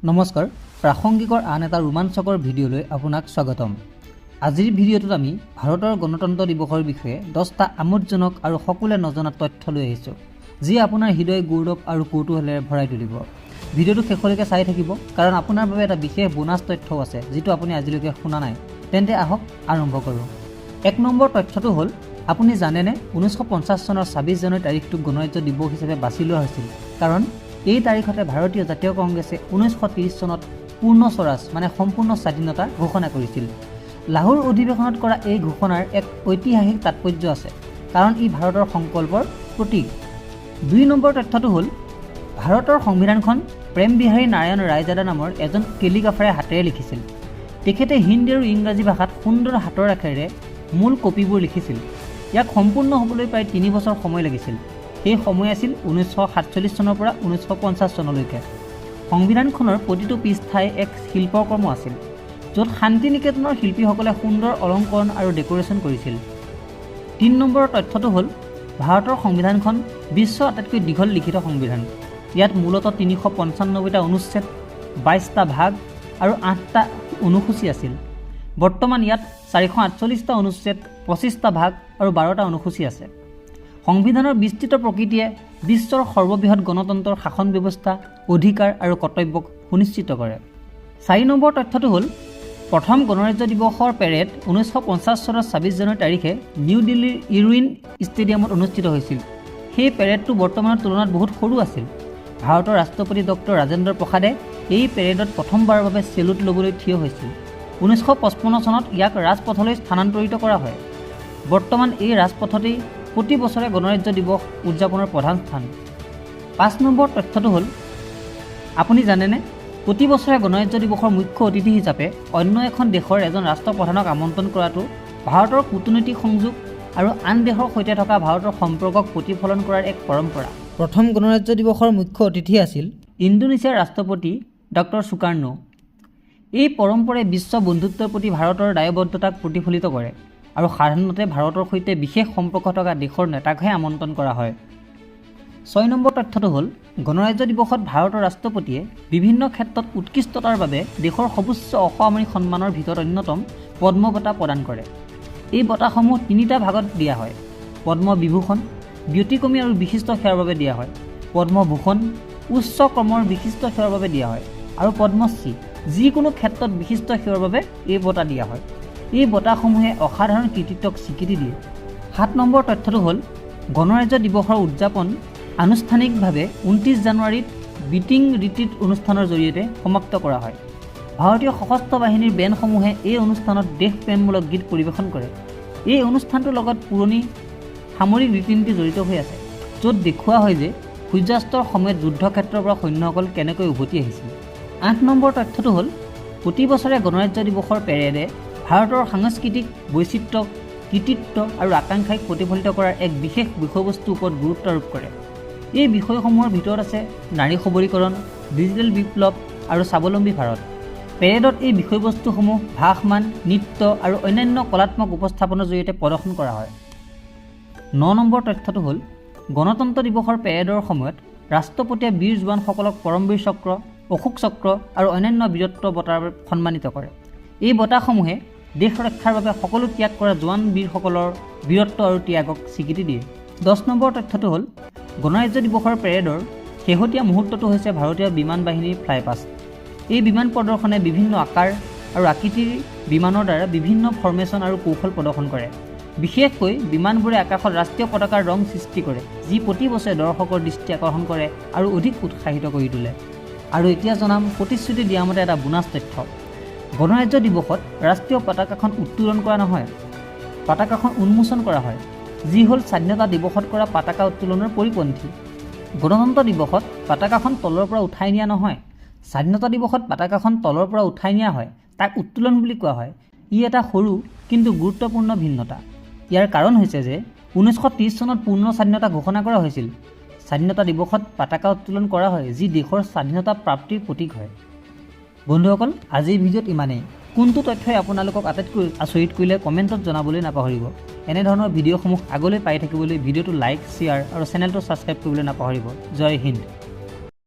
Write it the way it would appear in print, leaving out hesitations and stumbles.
নমস্কাৰ, প্ৰাসংগিকৰ আন এটা ৰোমাঞ্চকৰ ভিডিঅ'লৈ আপোনাক স্বাগতম। আজিৰ ভিডিঅ'টোত আমি ভাৰতৰ গণতন্ত্ৰ দিৱসৰ বিষয়ে 10টা আমোদজনক আৰু সকলোৱে নজনা তথ্য লৈ আহিছোঁ, যিয়ে আপোনাৰ হৃদয় গৌৰৱ আৰু কৌতূহলেৰে ভৰাই তুলিব। ভিডিঅ'টো শেষলৈকে চাই থাকিব, কাৰণ আপোনাৰ বাবে এটা বিশেষ বোনাছ তথ্যও আছে, যিটো আপুনি আজিলৈকে শুনা নাই। তেন্তে আহক, আৰম্ভ কৰোঁ। 1 নম্বৰ তথ্যটো হ'ল, আপুনি জানেনে 1950 চনৰ 26 জানুৱাৰী তাৰিখটোক গণৰাজ্য দিৱস হিচাপে বাছি লোৱা হৈছিল? কাৰণ এই তাৰিখতে ভাৰতীয় জাতীয় কংগ্ৰেছে 1930 চনত পূৰ্ণ স্বৰাজ, মানে সম্পূৰ্ণ স্বাধীনতা ঘোষণা কৰিছিল। লাহোৰ অধিৱেশনত কৰা এই ঘোষণাৰ এক ঐতিহাসিক তাৎপৰ্য আছে, কাৰণ ই ভাৰতৰ সংকল্পৰ প্ৰতীক। 2 নম্বৰ তথ্যটো হ'ল, ভাৰতৰ সংবিধানখন প্ৰেম বিহাৰী নাৰায়ণ ৰায়জাদা নামৰ এজন কেলিগ্ৰাফাৰে হাতেৰে লিখিছিল। তেখেতে হিন্দী আৰু ইংৰাজী ভাষাত সুন্দৰ হাতৰ আখৰেৰে মূল কপিবোৰ লিখিছিল। ইয়াক সম্পূৰ্ণ হ'বলৈ প্ৰায় 3 বছৰ সময় লাগিছিল। সেই সময় আছিল 1947 চনৰ পৰা 1950 চনলৈকে। সংবিধানখনৰ প্ৰতিটো পৃষ্ঠাই এক শিল্পকৰ্ম আছিল, য'ত শান্তি নিকেতনৰ শিল্পীসকলে সুন্দৰ অলংকৰণ আৰু ডেক'ৰেশ্যন কৰিছিল। 3 নম্বৰৰ তথ্যটো হ'ল, ভাৰতৰ সংবিধানখন বিশ্বৰ আটাইতকৈ দীঘল লিখিত সংবিধান। ইয়াত মূলতঃ 395টা অনুচ্ছেদ, 22টা ভাগ আৰু আঠটা অনুসূচী আছিল। বৰ্তমান ইয়াত 448টা অনুচ্ছেদ, 25টা ভাগ আৰু 12টা অনুসূচী আছে। সংবিধানৰ বিস্তৃত প্ৰকৃতিয়ে বিশ্বৰ সৰ্ববৃহৎ গণতন্ত্ৰৰ শাসন ব্যৱস্থা, অধিকাৰ আৰু কৰ্তব্যক সুনিশ্চিত কৰে। 4 নম্বৰ তথ্যটো হ'ল, প্ৰথম গণৰাজ্য দিৱসৰ পেৰেড 1950 চনৰ 26 জানুৱাৰী তাৰিখে নিউ দিল্লীৰ ইৰউইন ষ্টেডিয়ামত অনুষ্ঠিত হৈছিল। সেই পেৰেডটো বৰ্তমানৰ তুলনাত বহুত সৰু আছিল। ভাৰতৰ ৰাষ্ট্ৰপতি ডক্টৰ ৰাজেন্দ্ৰ প্ৰসাদে এই পেৰেডত প্ৰথমবাৰৰ বাবে চেলুট ল'বলৈ থিয় হৈছিল। 1955 চনত ইয়াক ৰাজপথলৈ স্থানান্তৰিত কৰা হয়। বৰ্তমান এই ৰাজপথতেই প্ৰতি বছৰে গণৰাজ্য দিৱস উদযাপনৰ প্ৰধান স্থান। 5 নম্বৰ তথ্যটো হ'ল, আপুনি জানেনে প্ৰতি বছৰে গণৰাজ্য দিৱসৰ মুখ্য অতিথি হিচাপে অন্য এখন দেশৰ এজন ৰাষ্ট্ৰপ্ৰধানক আমন্ত্ৰণ কৰাটো ভাৰতৰ কূটনৈতিক সংযোগ আৰু আন দেশৰ সৈতে থকা ভাৰতৰ সম্পৰ্কক প্ৰতিফলন কৰাৰ এক পৰম্পৰা। প্ৰথম গণৰাজ্য দিৱসৰ মুখ্য অতিথি আছিল ইণ্ডোনেছিয়াৰ ৰাষ্ট্ৰপতি ডক্টৰ সুকাৰ্ণো। এই পৰম্পৰাই বিশ্ব বন্ধুত্বৰ প্ৰতি ভাৰতৰ দায়বদ্ধতাক প্ৰতিফলিত কৰে আৰু সাধাৰণতে ভাৰতৰ সৈতে বিশেষ সম্পৰ্ক থকা দেশৰ নেতাকহে আমন্ত্ৰণ কৰা হয়। 6 নম্বৰ তথ্যটো হ'ল, গণৰাজ্য দিৱসত ভাৰতৰ ৰাষ্ট্ৰপতিয়ে বিভিন্ন ক্ষেত্ৰত উৎকৃষ্টতাৰ বাবে দেশৰ সৰ্বোচ্চ অসামৰিক সন্মানৰ ভিতৰত অন্যতম পদ্ম বঁটা প্ৰদান কৰে। এই বঁটাসমূহ তিনিটা ভাগত দিয়া হয়। পদ্মবিভূষণ ব্যতিক্ৰমী আৰু বিশিষ্ট সেৱাৰ বাবে দিয়া হয়, পদ্মভূষণ উচ্চ ক্ৰমৰ বিশিষ্ট সেৱাৰ বাবে দিয়া হয় আৰু পদ্মশ্ৰী যিকোনো ক্ষেত্ৰত বিশিষ্ট সেৱাৰ বাবে এই বঁটা দিয়া হয়। এই বঁটাসমূহে অসাধাৰণ কৃতিত্বক স্বীকৃতি দিয়ে। 7 নম্বৰ তথ্যটো হ'ল, গণৰাজ্য দিৱসৰ উদযাপন আনুষ্ঠানিকভাৱে 29 জানুৱাৰীত বিটিং ৰিট্ৰিট অনুষ্ঠানৰ জৰিয়তে সমাপ্ত কৰা হয়। ভাৰতীয় সশস্ত্ৰ বাহিনীৰ বেণ্ডসমূহে এই অনুষ্ঠানত দেশপ্ৰেমমূলক গীত পৰিৱেশন কৰে। এই অনুষ্ঠানটোৰ লগত পুৰণি সামৰিক ৰীতি নীতি জড়িত হৈ আছে, য'ত দেখুওৱা হয় যে সূৰ্যাস্তৰ সময়ত যুদ্ধক্ষেত্ৰৰ পৰা সৈন্যসকল কেনেকৈ উভতি আহিছিল। 8 নম্বৰ তথ্যটো হ'ল, প্ৰতি বছৰে গণৰাজ্য দিৱসৰ পেৰেডে ভাৰতৰ সাংস্কৃতিক বৈচিত্ৰ্য, কৃতিত্ব আৰু আকাংক্ষাক প্ৰতিফলিত কৰাৰ এক বিশেষ বিষয়বস্তুৰ ওপৰত গুৰুত্ব আৰোপ কৰে। এই বিষয়সমূহৰ ভিতৰত আছে নাৰী সবলীকৰণ, ডিজিটেল বিপ্লৱ আৰু স্বাৱলম্বী ভাৰত। পেৰেডত এই বিষয়বস্তুসমূহ ভাসমান নৃত্য আৰু অন্যান্য কলাত্মক উপস্থাপনৰ জৰিয়তে প্ৰদৰ্শন কৰা হয়। 9 নম্বৰ তথ্যটো হ'ল, গণতন্ত্ৰ দিৱসৰ পেৰেডৰ সময়ত ৰাষ্ট্ৰপতিয়ে বীৰ জোৱানসকলক পৰমবীৰ চক্ৰ, অশোক চক্ৰ আৰু অন্যান্য বীৰত্ব বঁটাৰ সন্মানিত কৰে। এই বঁটাসমূহে দেশ ৰক্ষাৰ বাবে সকলো ত্যাগ কৰা জোৱান বীৰসকলৰ বীৰত্ব আৰু ত্যাগক স্বীকৃতি দিয়ে। 10 নম্বৰ তথ্যটো হ'ল, গণৰাজ্য দিৱসৰ পেৰেডৰ শেহতীয়া মুহূৰ্তটো হৈছে ভাৰতীয় বিমান বাহিনীৰ ফ্লাইপাষ্ট। এই বিমান প্ৰদৰ্শনে বিভিন্ন আকাৰ আৰু আকৃতিৰ বিমানৰ দ্বাৰা বিভিন্ন ফৰ্মেশ্যন আৰু কৌশল প্ৰদৰ্শন কৰে। বিশেষকৈ বিমানবোৰে আকাশত ৰাষ্ট্ৰীয় পতাকাৰ ৰং সৃষ্টি কৰে, যি প্ৰতি বছৰে দৰ্শকৰ দৃষ্টি আকৰ্ষণ কৰে আৰু অধিক উৎসাহিত কৰি তোলে। আৰু এতিয়া জনাম প্ৰতিশ্ৰুতি দিয়া মতে এটা বোনাছ তথ্য। গণৰাজ্য দিৱসত ৰাষ্ট্ৰীয় পতাকাখন উত্তোলন কৰা নহয়, পতাকাখন উন্মোচন কৰা হয়, যি হ'ল স্বাধীনতা দিৱসত কৰা পতাকা উত্তোলনৰ পৰিপন্থী। গণতন্ত্ৰ দিৱসত পতাকাখন তলৰ পৰা উঠাই নিয়া নহয়। স্বাধীনতা দিৱসত পতাকাখন তলৰ পৰা উঠাই নিয়া হয়, তাক উত্তোলন বুলি কোৱা হয়। ই এটা সৰু কিন্তু গুৰুত্বপূৰ্ণ ভিন্নতা। ইয়াৰ কাৰণ হৈছে যে 1930 চনত পূৰ্ণ স্বাধীনতা ঘোষণা কৰা হৈছিল। স্বাধীনতা দিৱসত পতাকা উত্তোলন কৰা হয়, যি দেশৰ স্বাধীনতা প্ৰাপ্তিৰ প্ৰতীক হয়। বন্ধুসকল, আজিৰ ভিডিঅ'ত ইমানেই। কোনটো তথ্যই আপোনালোকক আটাইতকৈ আচৰিত কৰিলে, কমেণ্টত জনাবলৈ নাপাহৰিব। এনেধৰণৰ ভিডিঅ'সমূহ আগলৈ পাই থাকিবলৈ ভিডিঅ'টো লাইক, শ্বেয়াৰ আৰু চেনেলটো ছাবস্ক্ৰাইব কৰিবলৈ নাপাহৰিব। জয় হিন্দ।